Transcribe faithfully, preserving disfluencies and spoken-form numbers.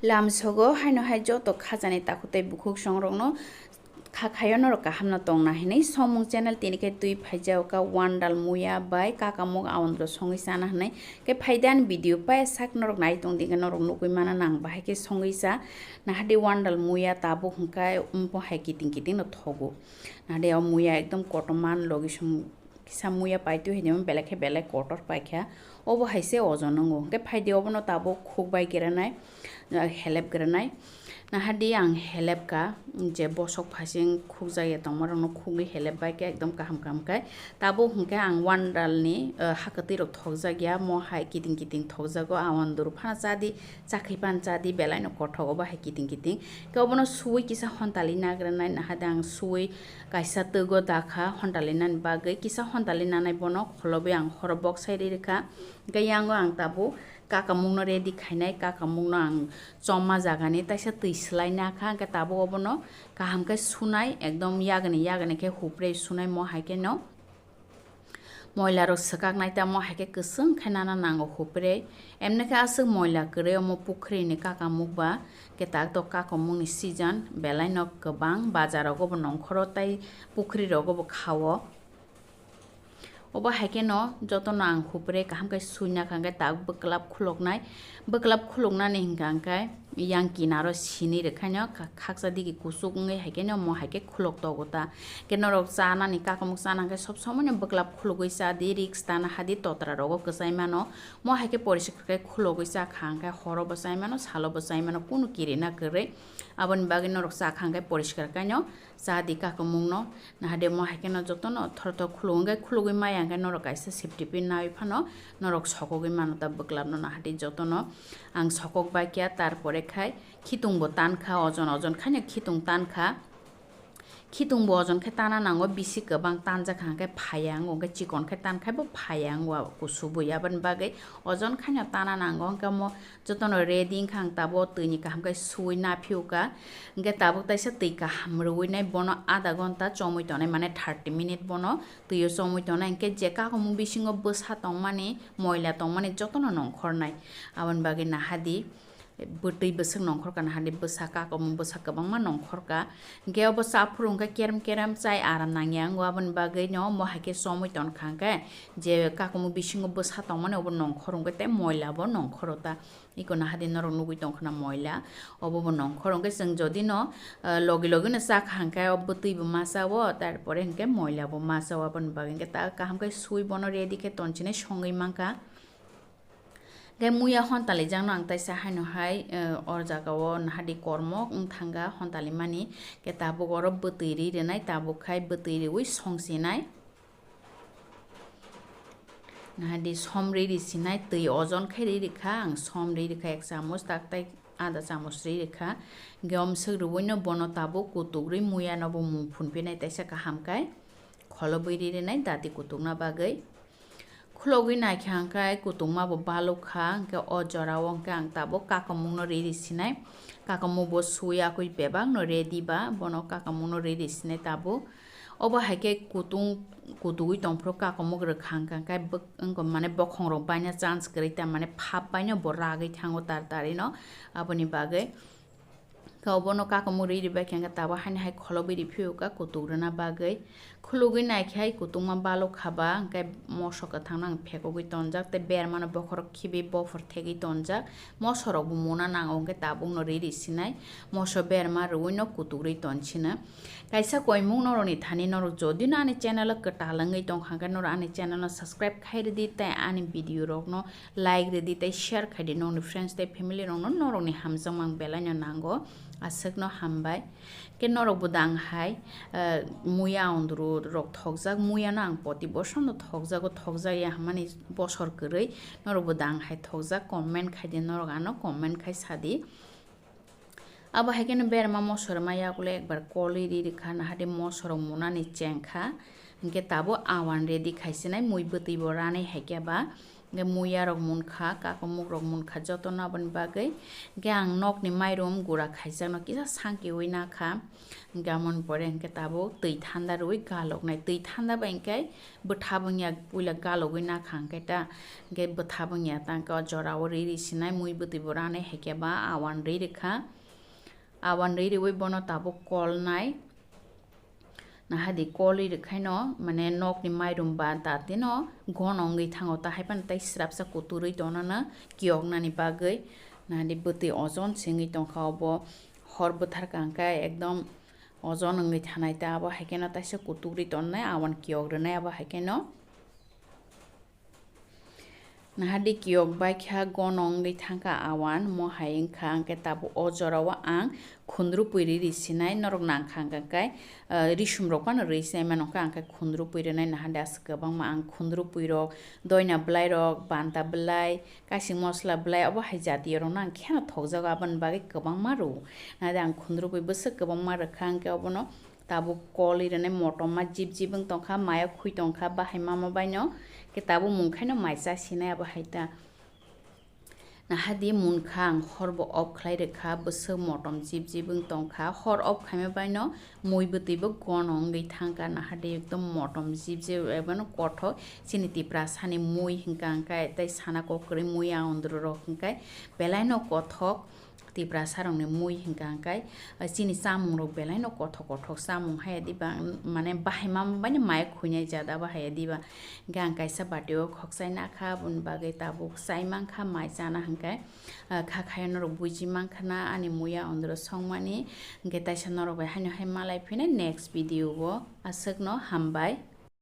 Lamsogo haino hai joto khajani takhuk tei bukhuk songrokno kha khayo norok kahamno tongna hinwi Somung channel tini khe twi phaijao ka wandal muya bai kakamuk awandro songwi chana hinwi. Khe phaidi ani video paya sak norok nai tongdi khe norok nugwi mana nang bahai khe songwi cha. Nahadi wandal muya tabuk hwnkhe umpo hai kiting kiting no thogo. Nahadi o muya ekdom kotorma logi song kisa muya paitwi hai belai khe belai kotor paikha. Obo hai se ojon wngo. Hwnkhe phaidi obono tabuk khukbai granai, ah, helep granai. Nahadi ang helep ka, je bosok phasing khukjak ya tongma rokno khugwi helep bai khe ekdom kaham kaham khe. Tabuk hwnkhe ang wandalni, ah, hakwtwi rok thokjak ya, mo hai kiting kiting thokjago, awan duru phano chadi, chakhwi phano chadi, belai no kothok obo hai kiting kiting. Khe obono suwi kisa hontali nagranai, nahadi ang suwi kaisa twgo dakha hontalinani bagwi, kisa hontalinanai bono kholobwi ang horo boksai ri rwkha. Hwnkhe yango ang tabuk kakamukno ready khainai, kakamukno ang chomma jagani taisa twi swlai nakha, hwnkhe tabuk obono kaham khe sunai, ekdom yagani yagani khe hupre sunai, mo hai kheno moila rok swkaknai tamo hai khe kwchwng khe nana nango hupre. Emni khe aswk moila kwrwi omo pukhrini kakamuk ba. Khe tak to kakamukni season belai no kwbang, bazar rogo bo nongkhoro tei pukhri rogo bo khao. Obo hai kheno jotono ang hupre kaham khe suina kha, hwnkhe tak bwklap khuloknai. Bwklap khuloknani hwnkha hwnkhe yang kinaro sini rwkhaino kha-, khaksa digi kuchuk wngwi hai kheno mo hai khe khulok togo ta. Khe norok chanani kakamuk chana hwnkhe sob somoino bwklap khulogwi cha di, risk tana hadi totra rogo kwchai mano. Mo hai khe poriskar khe khulogwi cha kha hwnkhe horo bo chai mano, salo bo chai mano, kunu kirina kwrwi. Aboni bagwi norok cha kha hwnkhe poriskar khaino cha di kakamukno. Nahadi mo hai kheno jotono thor thor khuluk hwnkhe khulugwi maya hwnkhe norok kaisa safety pin nawi phano norok sokogwi mano ta bwklapno. Nahadi jotono ang sokok bai kya, tarpore khai khitung bo tan kha, ojon ojon khaino khitung tan kha. Khitung bo ojon khe tana nango, bisi kwbang tanjak hwnkhe phaya wngo, hwnkhe chikon khe tan khai bo phaya wngo, kusu bui. Aboni bagwi ojon khaino tana nango, hwnkhe mo jotono ready wngkha ang tabuk twi ni kaham khe suwi naphiyuka. Hwnkhe tabuk taisa twi kaham rwui nai, bono adha ghonta chomui tongnai, mane thirty minute bono twi o chomui tongnai. Hwnkhe je kakamung bisingo bwsa tongmani, moila tongmani jotono nongkhornai. Aboni bagwi nahadi bwtwi bwswk nongkhorka, nahadi bwsa kakamung bwsa kwbangma nongkhorka. Hwnkhe obo cha phuru hwnkhe kerem kerem chai aram nangya wngo, aboni bagwi no mo hai khe chomui tonkha hwnkhe je kakamung bisingo bwsa tongmani obo nongkhor hwnkhe tei moila bo nongkhoro ta. Iko nahadi norok nugui tongkha na moila, obo bo nongkhor hwnkhe chwng jodi no, ah, logi logi no chakha hwnkhe o bwtwi bo ma chao, tarpore hwnkhe moila bo ma chao, aboni bagwi hwnkhe ta kaham khe sui bono ready khe tonchinai songwi mankha. Hwnkhe muya hontalijakno ang taisa haino hai, eh, o jagao nahadi kormo wng thangkha hontalimani. Hwnkhe tabuk oro bwtwi ri rwnai, tabuk khai bwtwi riui songsinai. Nahadi som ri ri sinai, twi ojon khai ri rikha, ang som ri rikha ek chamuch, tak tai ada chamuch ri rikha. Hwnkhe omswk riui no bono tabuk kutuk ri muya no bo mung phunpinai taisa kaham khai kholobwi ri rinai dati kutukna bagwi. Khulogwi naikha hwnkhe kutukma bo balukha, hwnkhe o jorao hwnkhe ang tabuk kakamungno ri ri sinai. Kakamung bo sui akui bebakno ready ba, bono kakamungno ri ri sinai tabuk. Obo hai khe kutung kutugwi tongphuru kakamuk rwkha hwnkha hwnkhe bwk-, wngkha mane bokhongrok baina chance kwrwi ta, mane phap baino bo ragwi thango tar tarino, aboni bagwi. Khe obono kakamuk ri ribai khe hwnkhe tabuk haino hai kholobwi ri phiyokha kutuk rwna bagwi. Khulugwi naikhe hai kutungma balukha ba, hwnkhe moso kwthangno ang phekogwi tonjak tei bermano bokhorok khibi bophor thegwi tonjak. Mosorokbo muna nango, hwnkhe tabukno ri ri sinai. Moso berma rwui no kutuk ri tonsino. Kaisa koimung norokni thani norok jodi no ani channel o kwtal wngwi tongkha hwnkhe norok ani channel no subscribe khai rwdi tei ani video rokno like rwdi tei share khaidi nokni friends tei family rokno norokni hamjakmang belai no nango. Aswkno hambai. Khe norok bo dang hai, eh, muya onduru rok thokjak, muya no ang poti bosor no thokjago, thokjak ya hwnmani bosor kwrwi norok bo dang hai thokjak, comment khaidi norok ano comment khai sadi. Abo hai kheno berma mosorma yagulo ekbar kolwi ri rikha, nahadi mosorok munani chengkha, hwnkhe tabuk awan ready khaisinai mui bwtwi bo ranai hai khe ba, Hwnkhe muya rok munkha, kakumuk rok munkha jotono aboni bagwi. Hwnkhe ang nokni mairum gura khaijakno kisa sankiwi nakha. Hwnkhe amoni pore hwnkhe tabuk twi thanda rwui galoknai. Twi thanda bai hwnkhe bwtha bwngya puila galogwi nakha hwnkhe ta. Hwnkhe bwtha bwngya ta hwnkhe o jorao rwi rwi sinai mui bwtwi bo ranai haikhe ba awan rwi rwkha. Awan rwi rwi bono tabuk kolnai. Nahadi kolwi rwkhaino, mane nokni mairum ba tatino gono wngwi thango, ta haiphano tei srapsa kuturwi tonana kiyoknani bagwi. Nahadi bwtwi ojon se wngwi tongkha obo, hor bwtharkha hwnkhe ekdom ojon wngwi thanai ta, abo haikheno taisa kuturwi tonnai, awan kiyok rwnai abo haikheno. Nahadi kiyok baikha gono wngwi thangkha awan, mo hai wngkha hwnkhe tabuk o jorao ang khundrupui rwi rwi sinai, norok nangkha hwnkhe, ah, risum rok phano rwi sinai mano hwnkhe ang khe khundrupui rwnai. Nahadi aswk kwbangma ang khundrupui rok, doina bwlai rok, banta bwlai, kasing mosla bwlai, obo hai jatiyo rokno ang kheno thokjago, aboni bagwi kwbangma rwo. Nahadi ang khundrupui bwswk kwbangma rwkha hwnkhe obono tabuk kolwi rwnai, motom ma jip jip wng tongkha, maya khui tongkha, bahai mama baino khe tabuk mungkhaino mai chasinai abo hai ta. Nahadi munkha ang horbo off khlai rwkha, bwswk motom jip jip wng tongkha, hor off khaima baino mui bwtwi bo gono wngwi thangkha, nahadi ekdom motom jip jip ebono kothok chini Tiprasani mui hwnkha hwnkhe tei sana kokrwi mui a ondro rok hwnkhe belaino kothok. Tiprasa rokni mui hwnkha hwnkhe, ah, chini chamung rok belaino kothok kothok chamung hai diba, mane bahai ma baino mai khuinai jat abo hai diba. Hwnkhe ang kaisa batio khokchai nakha, aboni bagwi tabuk chai mankha mai chana hwnkhe, ah, kha khayo norok buji mankhana ani muya ondro songmani. Hwnkhe taisa norok bai haino hai malai phina next video o, aswkno hambai.